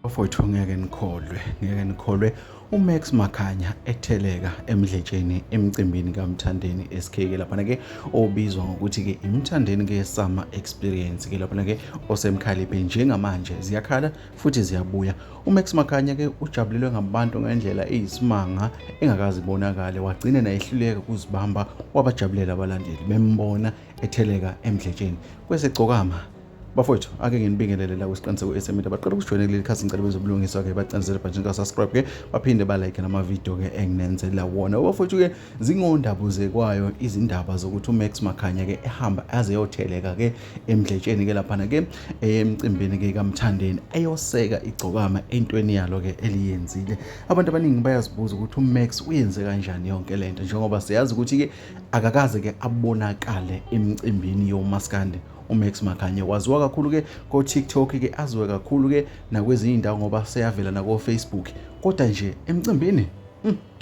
Bafowethu ngeke nikholwe, ngeke nikholwe uMax Makhanya etheleka emdletsheni emcimbini kaMthandeni SK ke laphana ke obizwa ngokuthi ke iMthandeni ke Summer Experience ke laphana ke osemkhaliphe njengamanje ziyakhala futhi ziyabuya. UMax Makhanya ke ujabulelwe ngabantu ngendlela eyisimanga engakaze ibonakale wagcina naye ehluleka ukuzibamba wabajabulela abalandeli bembona etheleka emdletsheni kwesegcokama. Bafowethu ake nginibingelele la kwisiqiniseko SMD baqala ukusijoyina kuleli khasi ngicela bezobulungiswa ke bacanisele bhathini ka subscribe ke baphinde ba like nama video ke enginenzela wona. Bafowethu ke zingondabuzekwayo izindaba zokuthi uMax Makhanya ke ehamba aze yotheleka ke emdletsheni ke laphana ke emcimbini ke kaMthandeni eyoseka igcokama entweni yalo ke eliyenzile. Abantu abaningi bayazibuza ukuthi uMax uyenze kanjani yonke lento njengoba siyazi ukuthi ke akakaze ke abonakale emcimbini yomaskandi. uMax Makhanya waziwa kakhulu ke ko-TikTok ke aziwe kakhulu ke nakwezinye indawo ngoba seyavela nako-Facebook kodwa nje emcimbini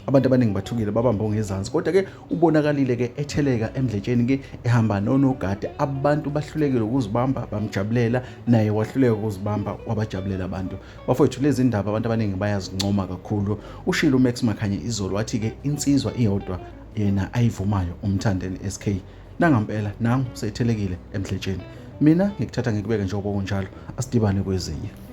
abantu abaningi bathukile babamba ongezansi kodwa ke ubonakalile ke etheleka emdletsheni ke ehamba nonogada abantu bahlulekile ukuzibamba bamjabulela naye wahluleka ukuzibamba wabajabulela abantu bafowethu lezi ndaba abantu abaningi bayazincoma kakhulu ushilo uMax Makhanya izolo wathi ke insizwa iyodwa yena ayivumayo uMthandeni SK Nangampela nangu sethelekile emdletsheni. Mina ngikuthatha ngikubeke njengoba kunjalo, asidibane kwezinye.